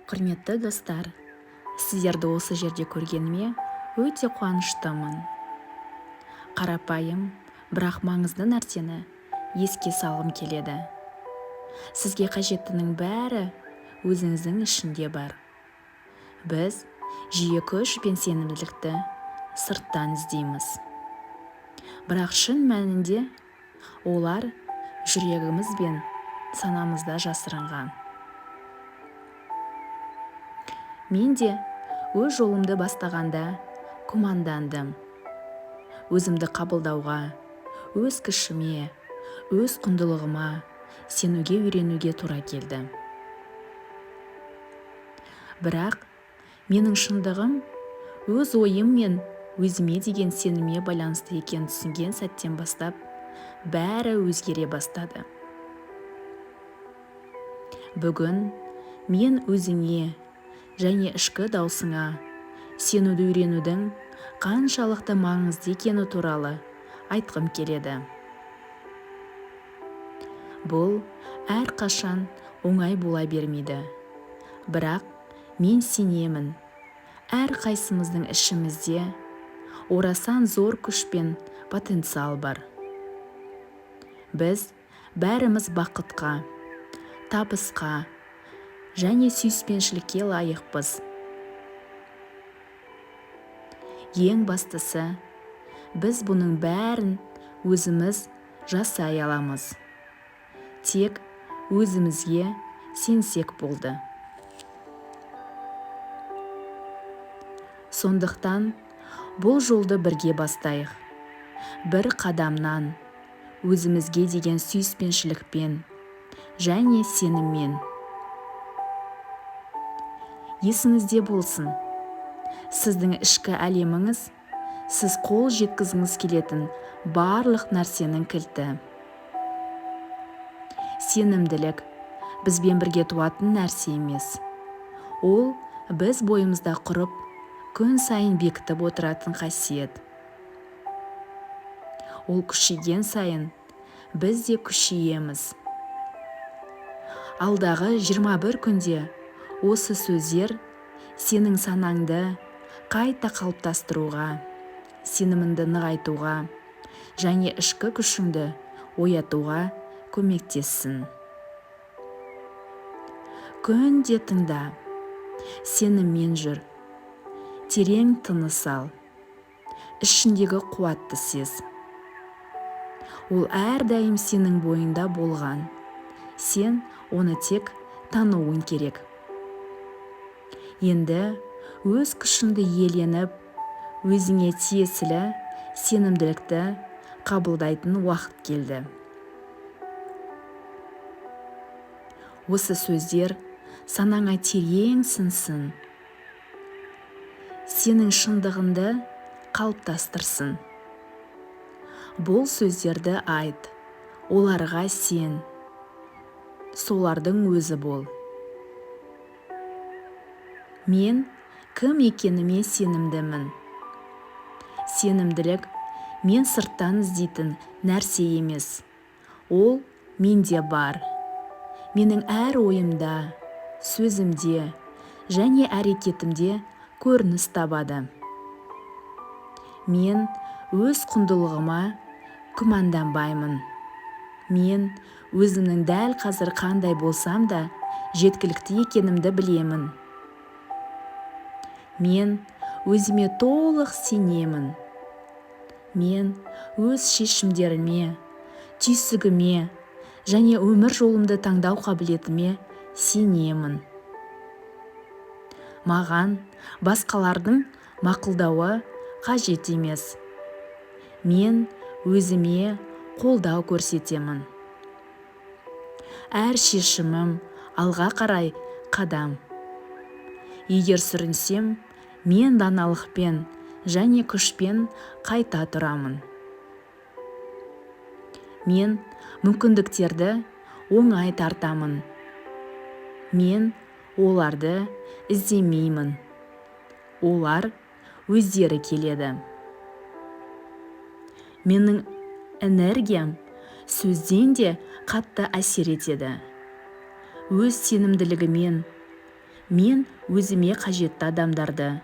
Құрметті достар, сіздерді осы жерде көргеніме өте қуаныштымын. Қарапайым, бірақ маңызды нәрсені еске салғым келеді. Сізге қажеттінің бәрі өзіңіздің ішінде бар. Біз жиі күш пен сенімділікті сырттан іздейміз. Бірақ шын мәнінде олар жүрегіміз бен санамызда жасырынған. Мен де өз жолымды бастағанда күмәндандым. Өзімді қабылдауға, өз күшіме, өз құндылығыма сенуге үйренуге тура келді. Бірақ менің шындығым өз ойым мен өзіме деген сеніме байланысты екенін түсінген сәттен бастап бәрі өзгере бастады. Бүгін мен өзіңе және ішкі даусыңа сенуді үйренудің қаншалықты маңызды екені туралы айтқым келеді. Бұл әрқашан оңай бола бермейді. Бірақ мен сенемін, әрқайсымыздың ішімізде орасан зор күш пен потенциал бар. Біз бәріміз бақытқа, табысқа және сүйіспеншілікке лайықпыз. Ең бастысы, біз бұның бәрін өзіміз жасай аламыз. Тек өзімізге сенсек болды. Сондықтан бұл жолды бірге бастайық. Бір қадамнан, өзімізге деген сүйіспеншілікпен және сеніммен. Есіңізде болсын, сіздің ішкі әлеміңіз сіз қол жеткізгіңіз келетін барлық нәрсенің кілті. Сенімділік бізбен бірге туатын нәрсе емес. Ол біз бойымызда құрып, күн сайын бекітіп отыратын қасиет. Ол күшейген сайын біз де күшейеміз. Алдағы 21 күнде осы сөздер сенің санаңды қайта қалыптастыруға, сеніміңді нығайтуға және ішкі күшіңді оятуға көмектессін. Күнде тыңда, сеніммен жүр, терең тыныс ал, ішіндегі қуатты сез. Ол әрдайым сенің бойыңда болған, сен оны тек тануың керек. Енді өз күшіңді иеленіп, өзіңе тиесілі сенімділікті қабылдайтын уақыт келді. Осы сөздер санаңа терең сіңсін. Сенің шындығыңды қалыптастырсын. Бұл сөздерді айт, оларға сен, солардың өзі бол. Мен кім екеніме сенімдімін. Сенімділік мен сырттан іздейтін нәрсе емес. Ол менде бар. Менің әр ойымда, сөзімде және әрекетімде көрініс табады. Мен өз құндылығыма күмәнданбаймын. Мен өзімнің дәл қазір қандай болсам да жеткілікті екенімді білемін. Мен өзіме толық сенемін. Мен өз шешімдеріме, түйсігіме және өмір жолымды таңдау қабілетіме сенемін. Маған басқалардың мақұлдауы қажет емес. Мен өзіме қолдау көрсетемін. Әр шешімім алға қарай қадам. Егер сүрінсем, мен даналықпен және күшпен қайта тұрамын. Мен мүмкіндіктерді оңай тартамын. Мен оларды іздемеймін. Олар өздері келеді. Менің энергиям сөзден де қатты әсер етеді. Өз сенімділігімен Мен өзіме қажетті адамдарды,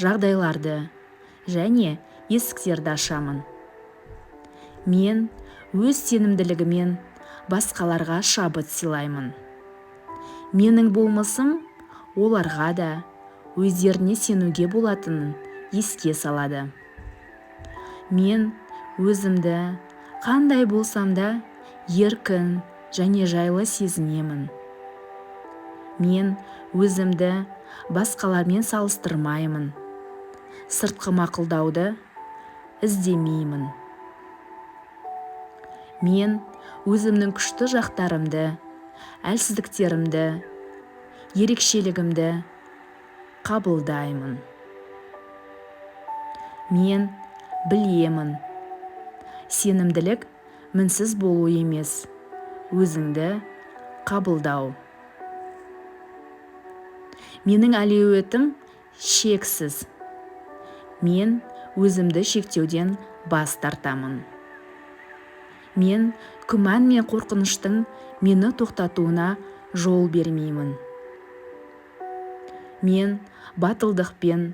жағдайларды және есіктерді ашамын. Мен өз сенімділігімен басқаларға шабыт сыйлаймын. Менің болмысым оларға да өздеріне сенуге болатынын еске салады. Мен өзімді қандай болсам да еркін және жайлы сезінемін. Мен өзімді басқалармен салыстырмаймын, сыртқы мақұлдауды іздемеймін. Мен өзімнің күшті жақтарымды, әлсіздіктерімді, ерекшелігімді қабылдаймын. Мен білемін, сенімділік мінсіз болу емес, өзіңді қабылдау. Менің әлеуетім шексіз. Мен өзімді шектеуден бас тартамын. Мен күмән мен қорқыныштың мені тоқтатуына жол бермеймін. Мен батылдықпен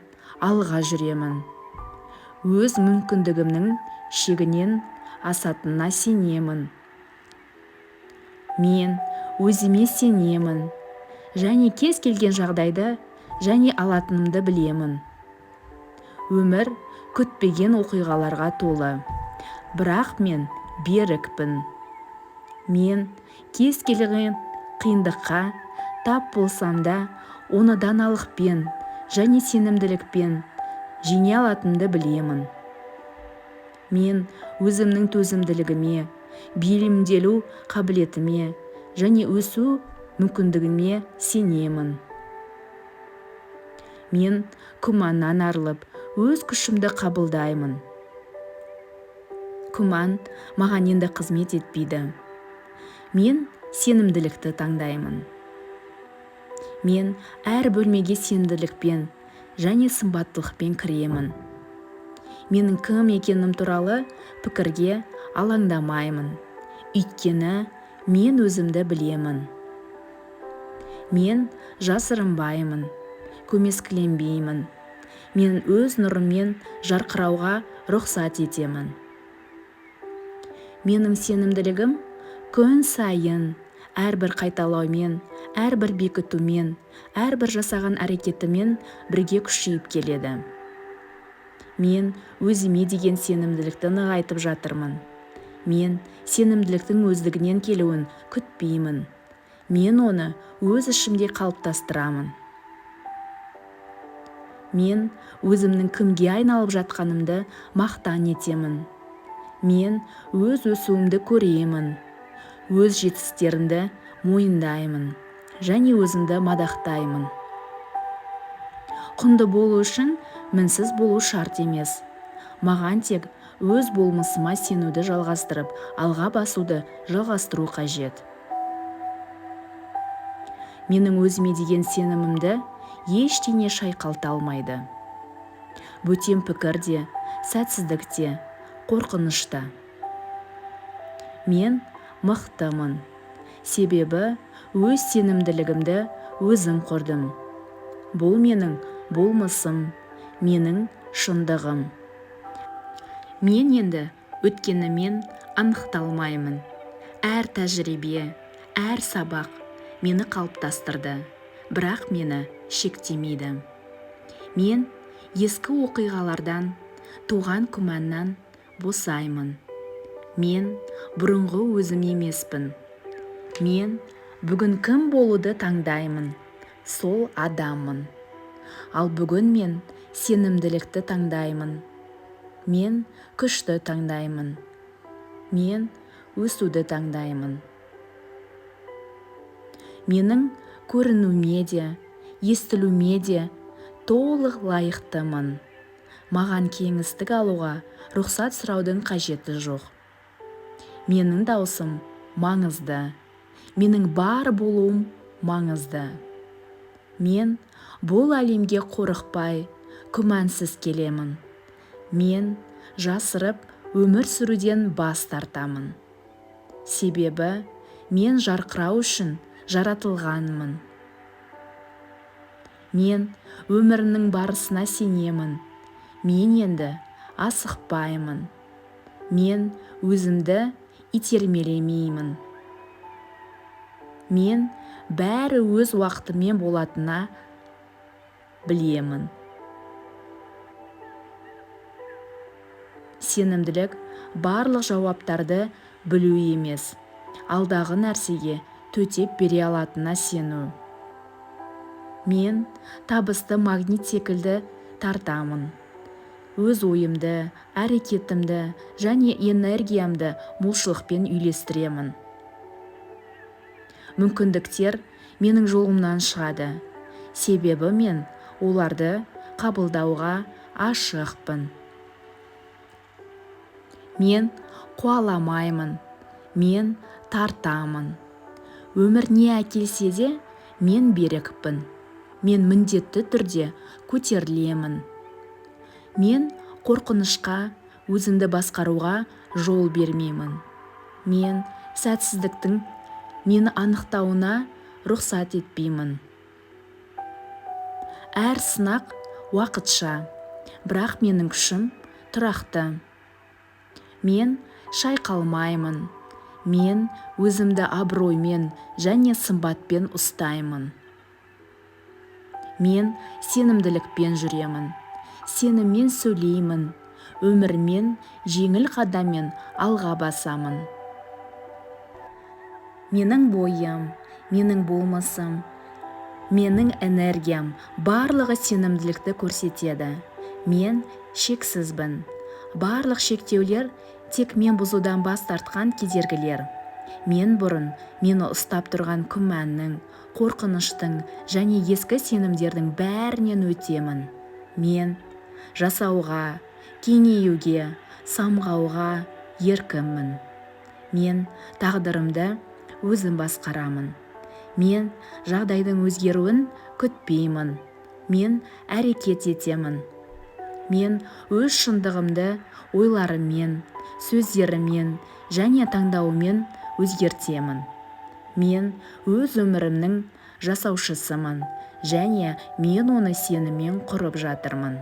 алға жүремін. Өз мүмкіндігімнің шегінен асатынына сенемін. Мен өзіме сенемін және кез келген жағдайды және алатынымды білемін. Өмір күтпеген оқиғаларға толы, бірақ мен берікпін. Мен кез келген қиындыққа тап болсам да, оны даналықпен және сенімділікпен жеңе алатынымды білемін. Мен өзімнің төзімділігіме, бейімделу қабілетіме және өсу мүмкіндігіме сенемін. Мен күмәннан арылып, өз күшімді қабылдаймын. Күмән маған енді қызмет етпейді. Мен сенімділікті таңдаймын. Мен әр бөлмеге сенімділікпен және сымбаттылықпен кіремін. Менің кім екенім туралы пікірге алаңдамаймын, өйткені мен өзімді білемін. Мен жасырынбаймын, көмескіленбеймін. Мен өз нұрыммен жарқырауға рұқсат етемін. Менің сенімділігім күн сайын әрбір қайталаумен, әрбір бекітумен, әрбір жасаған әрекетімен бірге күшейіп келеді. Мен өзіме деген сенімділікті нығайтып жатырмын. Мен сенімділіктің өздігінен келуін күтпеймін. Мен оны өз ішімде қалыптастырамын. Мен өзімнің кімге айналып жатқанымды мақтан етемін. Мен өз өсуімді көремін, өз жетістіктерімді мойындаймын және өзімді мадақтаймын. Құнды болу үшін мінсіз болу шарт емес. Маған тек өз болмысыма сенуді жалғастырып, алға басуды жалғастыру қажет. Менің өзіме деген сенімімді ештеңе шайқалта алмайды. Бөтен пікір де, сәтсіздік те, қорқыныш та. Мен мықтымын, себебі өз сенімділігімді өзім құрдым. Бұл менің болмысым, менің шындығым. Мен енді өткенімен анықталмаймын. Әр тәжірибе, әр сабақ мені қалыптастырды, бірақ мені шектемейді. Мен ескі оқиғалардан туған күмәннан босаймын. Мен бұрынғы өзім емеспін. Мен бүгін кім болуды таңдаймын, сол адаммын. Ал бүгін мен сенімділікті таңдаймын. Мен күшті таңдаймын. Мен өсуді таңдаймын. Менің көрінуіме де, естілуіме де толық лайықтымын. Маған кеңістік алуға рұқсат сұраудың қажеті жоқ. Менің даусым маңызды. Менің бар болуым маңызды. Мен бұл әлемге қорықпай, күмәнсіз келемін. Мен жасырып өмір сүруден бас тартамын. Себебі мен жарқырау үшін жаратылғанмын. Мен өмірімнің барысына сенемін. Мен енді асықпаймын. Мен өзімді итермелемеймін. Мен бәрі өз уақытымен болатынына білемін. Сенімділік барлық жауаптарды білу емес, алдағы нәрсеге төтеп бере алатынына сену. Мен табысты магнит секілді тартамын. Өз ойымды, әрекетімді және энергиямды молшылықпен үйлестіремін. Мүмкіндіктер менің жолымнан шығады, себебі мен оларды қабылдауға ашықпын. Мен қуаламаймын, мен тартамын. Өмір не әкелсе де, мен берікпін. Мен міндетті түрде көтерілемін. Мен қорқынышқа өзімді басқаруға жол бермеймін. Мен сәтсіздіктің мені анықтауына рұқсат етпеймін. Әр сынақ уақытша, бірақ менің күшім тұрақты. Мен шайқалмаймын. Мен өзімді абыроймен және сымбатпен ұстаймын. Мен сенімділікпен жүремін. Сеніммен сөйлеймін. Өмірмен жеңіл қадаммен алға басамын. Менің бойым, менің болмысым, менің энергиям барлығы сенімділікті көрсетеді. Мен шексізбін. Барлық шектеулер тек мен бұзудан бас тартқан кедергілер. Мен бұрын мені ұстап тұрған күмәннің, қорқыныштың және ескі сенімдердің бәрінен өтемін. Мен жасауға, кеңеюге, самғауға еркінмін. Мен тағдырымды өзім басқарамын. Мен жағдайдың өзгеруін күтпеймін. Мен әрекет етемін. Мен өз шындығымды ойларыммен, сөздеріммен және таңдауыммен өзгертемін. Мен өз өмірімнің жасаушысымын және мен оны сеніммен құрып жатырмын.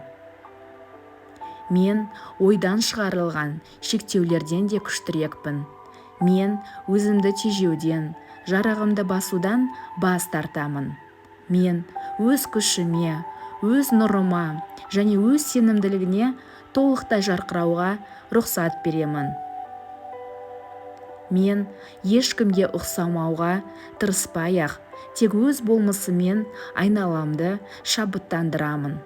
Мен ойдан шығарылған шектеулерден де күштірекпін. Мен өзімді тежеуден, жарығымды басудан бас тартамын. Мен өз күшіме, өз нұрыма және өз сенімділігіне толықтай жарқырауға рұқсат беремін. Мен ешкімге ұқсамауға тырыспай-ақ, тек өз болмысыммен айналамды шабыттандырамын.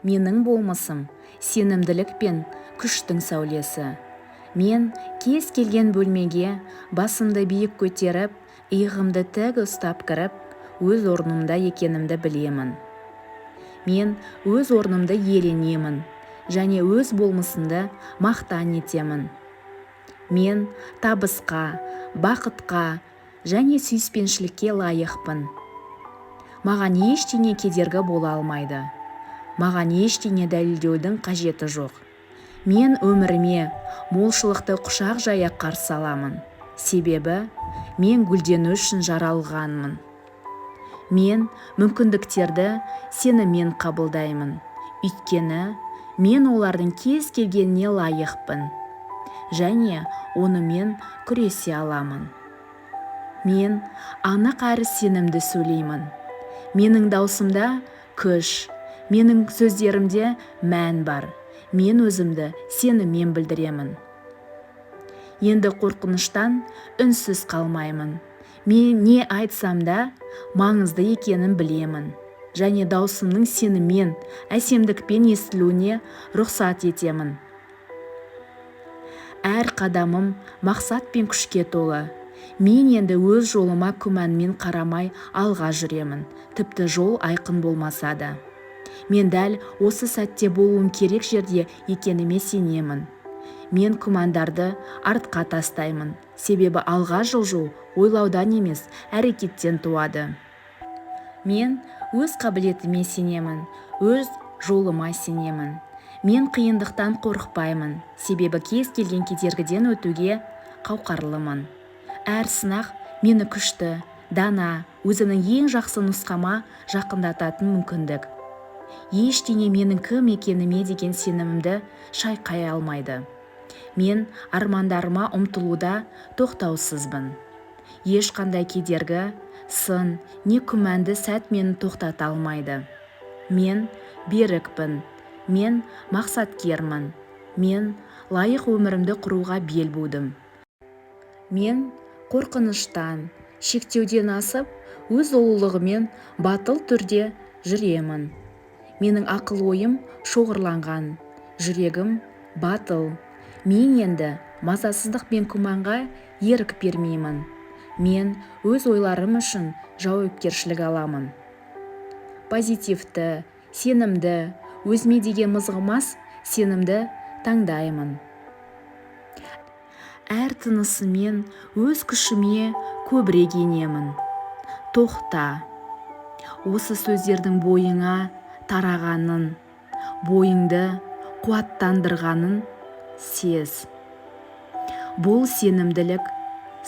Менің болмысым сенімділік пен күштің сәулесі. Мен кез келген бөлмеге басымды биік көтеріп, иығымды тік ұстап кіріп, өз орнымда екенімді білемін. Мен өз орнымды иеленемін және өз болмысымды мақтан етемін. Мен табысқа, бақытқа және сүйіспеншілікке лайықпын. Маған ештеңе кедергі бола алмайды. Маған ештеңе дәлелдеудің қажеті жоқ. Мен өміріме молшылықты құшақ жая қарсы аламын. Себебі мен гүлдену үшін жаралғанмын. Мен мүмкіндіктерді сеніммен қабылдаймын. Өйткені мен олардың кез келгеніне лайықпын және онымен күресе аламын. Мен анық әрі сенімді сөйлеймін. Менің даусымда күш, менің сөздерімде мән бар. Мен өзімді сеніммен білдіремін. Енді қорқыныштан үнсіз қалмаймын. Мен не айтсам да маңызды екенін білемін және даусымның сеніммен, әсемдікпен естілуіне рұқсат етемін. Әр қадамым мақсат пен күшке толы. Мен енді өз жолыма күмәнмен қарамай алға жүремін, тіпті жол айқын болмаса да. Мен дәл осы сәтте болуым керек жерде екеніме сенемін. Мен күмәндарды артқа тастаймын, себебі алға жылжу ойлаудан емес, әрекеттен туады. Мен өз қабілетіме сенемін, өз жолыма сенемін. Мен қиындықтан қорықпаймын, себебі кез келген кедергіден өтуге қауқарлымын. Әр сынақ мені күшті, дана, Өзімнің ең жақсы нұсқама жақындататын мүмкіндік. Ештеңе менің кім екеніме деген сенімімді шайқай алмайды. Мен армандарыма ұмтылуда тоқтаусызбын. Ешқандай кедергі, сын не күмәнді сәт мені тоқтата алмайды. Мен берікпін, мен мақсаткермін, мен лайық өмірімді құруға бел будым. Мен қорқыныштан, шектеуден асып, өз ұлылығымен батыл түрде жүремін. Менің ақыл-ойым шоғырланған, жүрегім батыл. Мен енді мазасыздық пен күмәнға ерік бермеймін. Мен өз ойларым үшін жауапкершілік аламын. Позитивті, сенімді, өзіме деген мызғымас сенімді таңдаймын. Әр тынысыммен өз күшіме көбірек енемін. Тоқта. Осы сөздердің бойыңа тарағанын, бойыңды қуаттандырғанын сез. Бұл сенімділік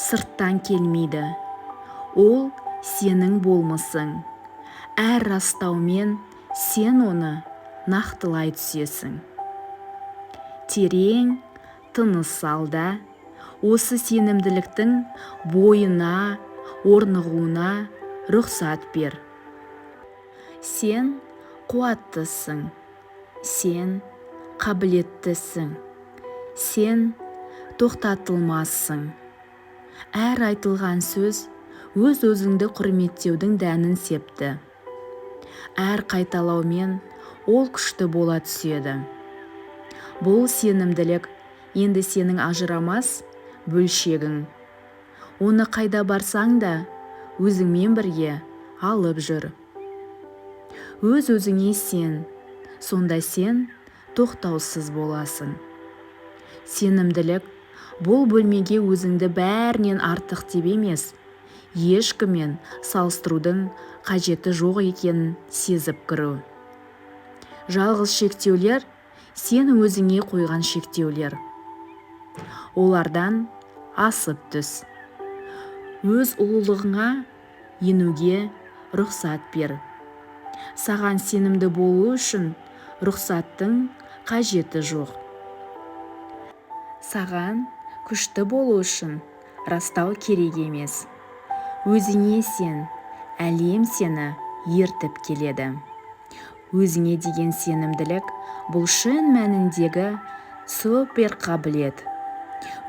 сырттан келмейді. Ол сенің болмысың. Әр растаумен сен оны нақтылай түсесің. Терең тыныс ал да, осы сенімділіктің бойына орнығуына рұқсат бер. Сен қуаттысың, сен қабілеттісің, сен тоқтатылмассың. Әр айтылған сөз өз-өзіңді құрметтеудің дәнін септі. Әр қайталаумен ол күшті бола түседі. Бұл сенімділік енді сенің ажырамас бөлшегің. Оны қайда барсаң да өзіңмен бірге алып жүр. Өз-өзіңе сен, сонда сен тоқтаусыз боласың. Сенімділік бұл бөлмеге өзіңді бәрінен артық деп емес, ешкіммен салыстырудың қажеті жоқ екенін сезіп кіру. Жалғыз шектеулер сен өзіңе қойған шектеулер. Олардан асып түс. Өз ұлылығыңа енуге рұқсат бер. Саған сенімді болу үшін рұқсаттың қажеті жоқ. Саған күшті болу үшін растау керек емес. Өзіңе сен, әлем сені ертіп келеді. Өзіңе деген сенімділік бұл шын мәніндегі суперқабілет.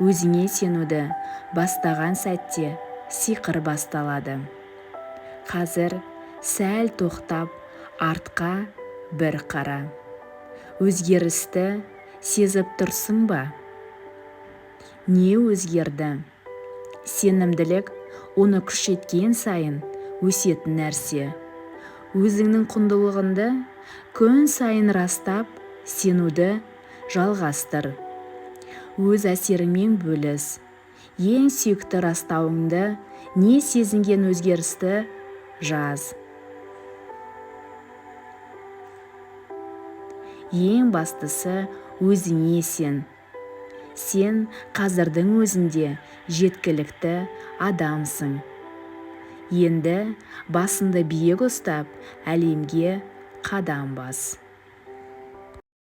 Өзіңе сенуді бастаған сәтте сиқыр басталады. Қазір сәл тоқтап, артқа бір қара. Өзгерісті сезіп тұрсың ба? Не өзгерді? Сенімділік оны күшейткен сайын өсетін нәрсе. Өзіңнің құндылығыңды күн сайын растап, сенуді жалғастыр. Өз әсеріңмен бөліс. Ең сүйікті растауыңды, не сезінген өзгерісті жаз. Ең бастысы өзіңе сен. Сен қазірдің өзінде жеткілікті адамсың. Енді басыңды биік ұстап, әлемге қадам бас.